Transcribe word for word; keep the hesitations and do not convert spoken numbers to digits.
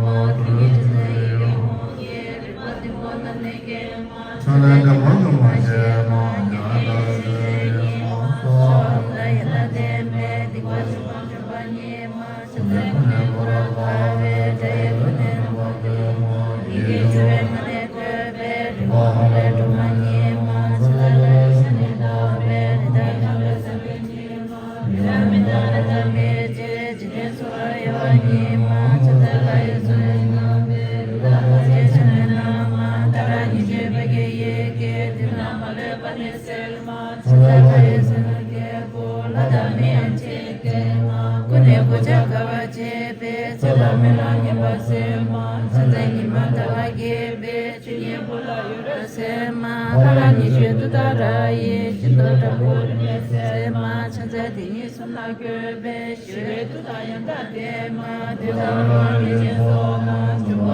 ཡོད་མ། དེ་ཉིད་ཅི་ལྟར་ཡིད་ཀྱིས་མོས་ཀྱི། རིག་པ་ལྡན་པོ་རྣམས་ནི་སྐྱེས་མ། ཕྱག་ལེན་དང་པོ་དུ་མ་བྱས་མ། ཉམས་ལེན་དང་པོ་དུ་མ་བྱས་མ། ཕྱོགས་བཅུ་ལ་ཡི་དྭགས་བསྟན་པས། སྡིག་པ་བཅུ་སྤངས་སྤྱོད་པ་ཉིད་མ། ཕྱག་འཚལ་ཀུན་ནས་བསྐོར་རབ་དགའ་བའི། དགྲ་ཡི་དོན་ནི་རྣམ་པར་གྲོལ་མ། ཡི་གེ་བཅུ་པའི་ངག་ནི་བཀོད་པའི། སྒྲུབ་པ་ཧཱུྃ་ལས་སྒྲུབ་པ་ཉིད་མ། ཕྱག་འཚལ་ལྷ་ཡི་ཞལ་ནི་ལྟ་བའི། དེ་དག་ཀྱང་འོད་ཟེར་འཕྲོས་ཉིད་མ། མི་རྟག་མི་རྟག་རྣམས་ཀྱི་རྗེ། འཇིག་རྟེན་འཚོ་བ་གཡོ་བ་ཉིད་མ། ཕྱག་འཚལ་ལྷ་ཡི་གསུང་ནི་ལྔ་པའི། ཡི་དྭགས་ལྷ་ཆེན་ཕྱག་ནི་བསྣམས་མ། ཏཱ་ར་གཉིས་བརྗོད་པད་ཀྱི་ཡི་གེས། དུག་རྣམས་མ་ལུས་པ་ནི་སེལ་མ། ཕྱག་འཚལ་ལྷ་ཡི་གསུང་ནི་བརྒྱད་པོ། ལྷ་དང་མིའི་ཡང་ལྕེ་བསྐྱེད་མ། ཀུན་ནས་གོ་ཆ་དགའ་བ་བྱེད་པའི། ཚེ་དང་མི་ལ་ཉེས་པ་སེལ་མ། ཕྱག་འཚལ་ཉི་མ་ཟླ་བ་རྒྱས་པའི། ཆོས་ཉིད་སྐུ་ལ་འོད་རབ་གསལ་མ། ལྷ་རབས་ཉི་ཤུ་ཏུཏྟཱ་ར་ཡིས། ཤིན་ཏུ་དྲག་པོའི་རིམས་ནད་སེལ་མ། ཕྱག་འཚལ་དེ་ཉིད་གསུམ་ལ་བཀོད་པའི། ཞི་བའི་མཐུ་དང་ཡང་དག་ལྡན་མ། དེ་དག་ལ་ཕྱག་འཚལ་ལོ་ལྔ་འབུལ་བ།